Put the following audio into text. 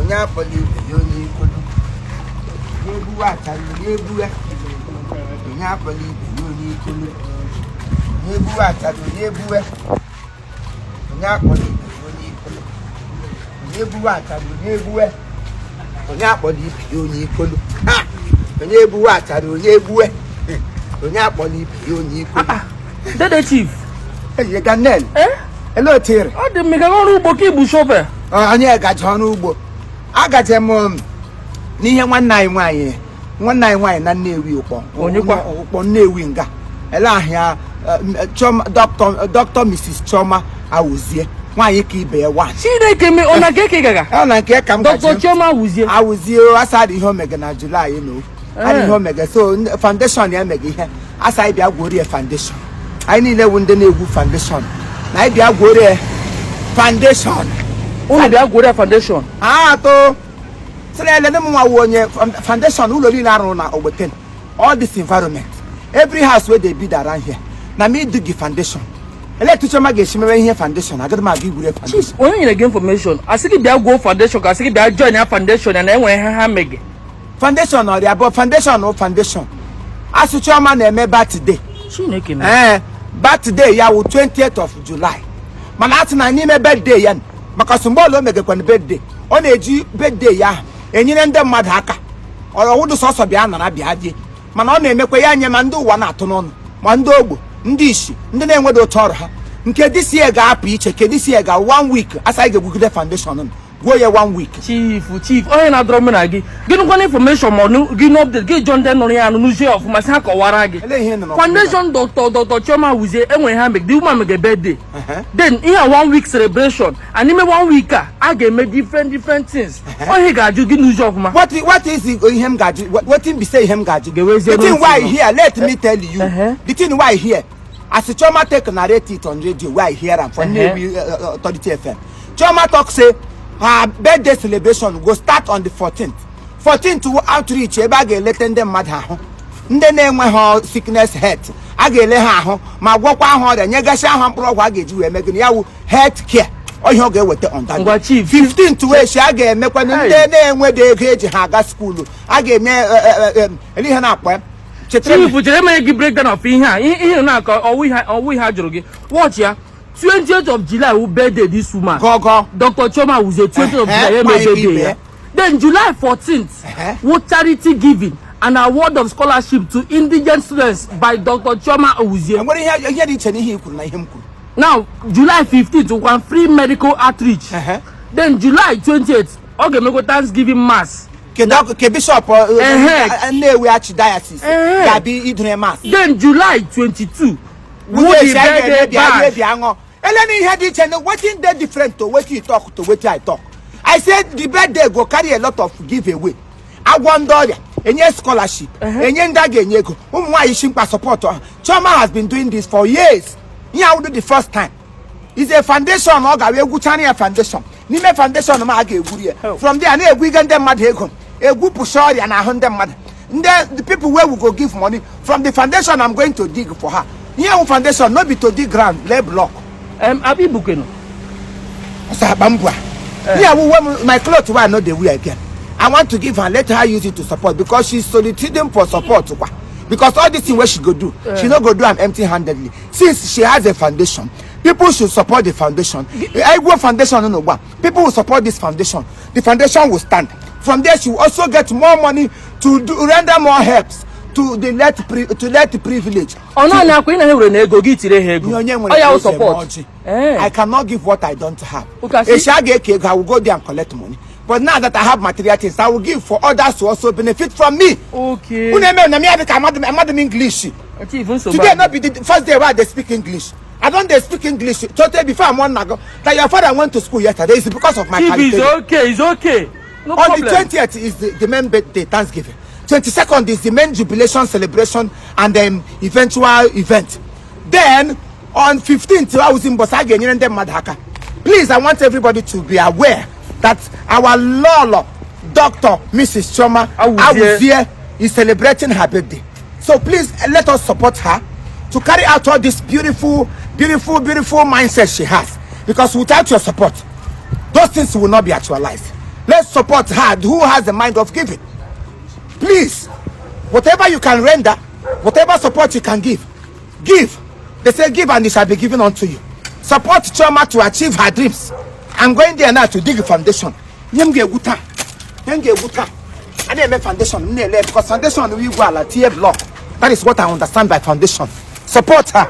Onye akpọla ibe ya onye ikolu. Onye egbuwe achara, onye egbuwe. Onye akpọla ibe ya onye ikolu. Onye egbuwe achara, onye egbuwe. Onye akpọla ibe ya onye ikolu. Onye egbuwe achara, onye egbuwe. Onye akpọla ibe ya onye ikolu. Ha! Onye egbuwe achara, onye egbuwe. Onye akpọla ibe ya onye ikolu. Dede Chief. Ejide Daniel. Eh? Ele otu ị rị? Ọ dị m ka ọrụ ugbo ka ibu shovel. Onye gaje ọrụ ugbo. Agaje m n'ihe nwanne anyị nwaanyị na Nnewi Ụkpọ. Onye kwa? Ụkpọ Nnewi nga ele ahịa Chioma, Dr. Mrs. Chioma Awuzie, nwaanyị ka ibe ya one. Chineke me, ọ na nke ka ị gaga? Ọ na nke ka m Dr. gaje. Chioma Awuzie. Awuzie, asa dị ihe omege na July no adị ihe omege, so foundation ya emege ihe asa anyị bịa gwuorie foundation. Anyị niile wụ ndị na-egwu foundation na anyị bịa gwuorie foundation. Unu bịa gwuorie foundation. Atụ sịrị elele m nwa wụ onye foundation ụlọ niile arụrụ na Ogbeten, all this environment, every house wey dey build around here, na me do the foundation. Ele Chioma ga-esi mewe ihe foundation, agaghị m aga igwure foundation. Chief, onye nyere gị information? Asị gị bịa gwuo foundation ka asị gị bịa join ya foundation ya na enwere ihe ha mege? Foundation ọrịa bụ foundation o foundation asụ Chioma na-eme birthday. Chineke me. Ee, birthday ya wụ 20th of July, mana asị na n'ime birthday ya, maka sị mgbe ọla o megekwana birthday, ọ na-eji birthday ya ahụ enyere ndị mmadụ aka. Ọwụdụ sọsọ bịa nara bịa die, mana ọ na-emekwa ya nye ma ndị ụwa na-atụ n'ọnụ, ma ndị ogbo, ndị isi, ndị na-enwedo otu ọrụ ha. Nke this year ga-apụ iche ke this year ga one week asa anyị ga-egwugide foundation nụ gwuo ya one week. Chief, Chief, onye na-adọrọ mụ na gị, gị nụkwana information ma ọ gị nụ update gị, jụọ ndị nụrụ ya anụ n'uzie ọfụma, sị ha kọwara gị. Elee ihe ị nụrụ? Foundation Dr. Chioma Awuzie enwere ha mege, the woman mege birthday. Then ihe a one week celebration, and n'ime one week a ga-eme different different things. Onye ga-ajụ gị n'uzie ọfụma. What is ihe m ga-ajụ? Wetin be say ihe m ga-ajụ? Gewezie The thing n'otu why nọ. here, let me tell you, the thing why here, as Chioma take narrate it on radio wey I hear am for Nnewi Authority FM, Chioma talk say her birthday celebration go start on the 14th. 14th wụ outreach, ebe a ga-eleta ndị mmadụ ahụ, ndị na-enweghị sickness health, a ga-ele ha ahụ ma gwọkwa ha ọrịa, nyegasị ahụ mkpụrụ ọgwụ a ga-eji wee mee gịnị, ya wụ health care. Ihe ọ ga-eweta on that Ngwa, day. Chief. 15th wee shi a ga-emekwanụ Hey. ndị na-enwedo ego eji ha aga school, a ga-eme ele ihe na-akpọ ya, chetara m. Chief, chere mere gị breakdown of ihe a ihe na-akọ ọwụ ihe a jụrụ gị. Watch ya, 20th of July wụ birthday this woman. Gọgọ. Dr. Chioma Awuzie, 20th of July ya eme nwaanyị birthday ibe ya. ya. Then July 14th wụ charity giving and award of scholarship to indigent students by Dr. Chioma Awuzie. Enwere ihe dị iche n'ihe i kwuru na ihe m kwuru? Now, July 15th wụkwa free medical outreach. Then July 28th, ọ ga-emekwa Thanksgiving Mass. Kedu ke bishop Nnewi Archdiocese ga-abịa idure mass? Then July 22 wụ Wude the esi anyị ga-eme birthday bịa rie bash. bịa ṅụọ. Ele na ihe dị iche na wetin dey different to wetin you talk to wetin I talk. I say the birthday go carry a lot of giveaway, agwọ ndị ọrịa, enye scholarship, enye ndị a ga-enye ego, ụmụ nwaanyị isi mkpa, support ha. Chioma has been doing this for years. Ihe awụdo the first time is a foundation. Ọ ga-abịa egwuchara ya foundation. N'ime foundation ma a ga-egwuri ya, from there na-egwu ige ndị mmadụ ego, egwupụsị ọrịa n'ahụ ndị mmadụ, ndị the people wey we go give money from the foundation I'm going to dig for her. Ihe wụ foundation no be to dig ground, lay block. Abi ibukenu. Ọsọ akpa mbụ a, ihe awụ wey my cloth wey I no dey wear again, I want to give her, let her use it to support, because she's soliciting for support kwa, because all this thing wey she go do, she no go do am empty handedly. Since she has a foundation, people should support the foundation. Egwu foundation no ugbu a, people will support this foundation, the foundation will stand. From there she will also get more money to do, render more helps to the let pri to let privilege. Ọ naanị akwa ị na ha were na ego gị tiri ha ego. Ihe onye nwere Ọ ya ka wụ o ji eme support. ọjị. I cannot give what I don't have. Okay, see- Echi a ga-eke ego, I will go there and collect money. But now that I have material things, I will give for others to also benefit from me. Unu eme na m ya dị ka amadụ m English. Chief, nsogbu Today adị. no be the first day wey I dey speak English. I don dey speak English totally before I'm one ago. That your father went to school yesterday is because of my Chief is criteria. okay, is okay. No On problem. the 20th is the main birthday, Thanksgiving. 22nd is the main jubilation celebration and eventual event. Then on 15th, I was in Bosa ga-enyere ndị mmadụ aka. Please, I want everybody to be aware that our Lolo, Dr. Mrs. Chioma Awuzie. Awuzie, is celebrating her birthday. So please let us support her to carry out all this beautiful, beautiful, beautiful mindset she has. Because without your support, those things will not be actualized. Let's support her who has the mind of giving. Please, whatever you can render, whatever support you can give, give. They say give and it shall be given unto you. Support Chioma to achieve her dreams. I'm going there now to dig a foundation. Ihe m ga-egwu taa, ihe m ga-egwu taa. A na-eme foundation, m na-ele because foundation wụ igwu ala tinye block. That is what I understand by foundation. Support her.